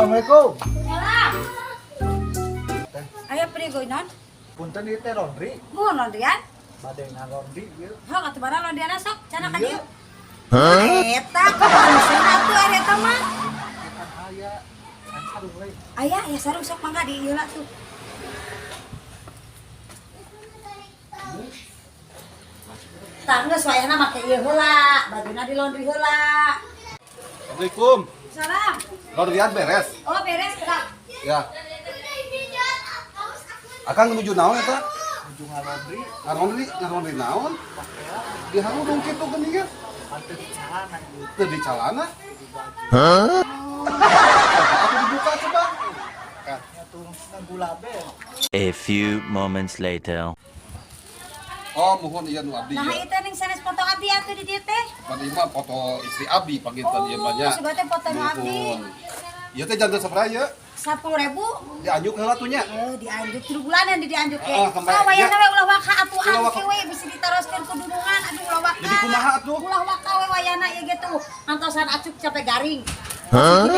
Assalamualaikum. Salam. Aya prigo non? Punten, ieu teh laundry? Muhun, laundryan. Bade ngalaundry ieu. Hok atuh, mana laundryana, sok cenah ka Iya. dieu. Eta kumaha atuh ari eta mah? Kan aya kan sarung we. Aya, ya sarung, sok mangga di ieu lah tuh. Tah, geus wayahna make ieu heula, bajuna di laundry heula. Assalamualaikum. Salam. Laundryan beres? Oh, beres gerak. Ya. Akang menuju naon eta? Nuju ngalaundry. Ngalaundry, ngalaundry naon? Pakaian. Di harudung kitu geuning ge. Pan teu di calana ieu. Teu di calana. Di baju. Hah? Aku dibuka coba. Kang. Nya tuh nganggo label. A few moments later. Oh, muhun, ieu nu abdi Nah, ieu. itu ning sanes foto abdi atuh di dieu teh. Pan ieu mah foto istri abdi panginten ieu mah nya. Oh, sudah teh foto nu abdi. Muhun. Ieu teh janten sabaraha ieu? 10.000. Dianjuk heula tuh nya. Eh, dianjuk 3 bulanan di dianjuk ge. Ah, sampai- Ah, wayahna ya. we ulah waka atuh, Ulah waka. angke we bisa ditaroskeun ku dunungan, aduh, ulah waka. Jadi kumaha atuh? Ulah waka we wayahna ieu ge tuh. Antosan acuk sampai garing. Hah?